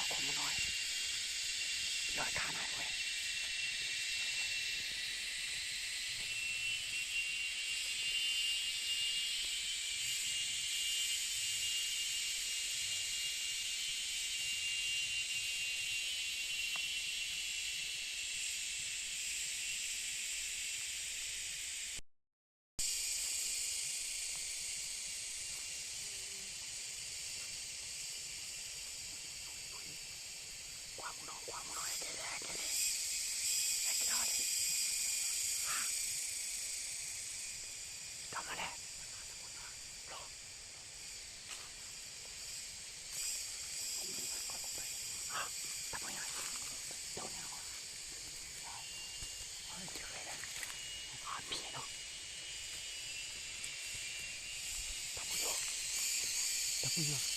ခိၣ်မနီၤ, ယီၤခါနၤဝဲ. ကွၢ်မူနီၤ, ကွၢ်မူနီၤ, ဟဲက့ၤလဲၣ်, ဟဲက့ၤလဲၣ်, ဟဲက့ၤအီၤလံ, ဟါ, တၢ်မၤလဲၣ်, ဘျီ တၢ်ပညိၣ်, တၢ်ပညိၣ်, အမံၤနီၤ, တၢ်ပညိၣ်, တၢ်ပညိၣ်,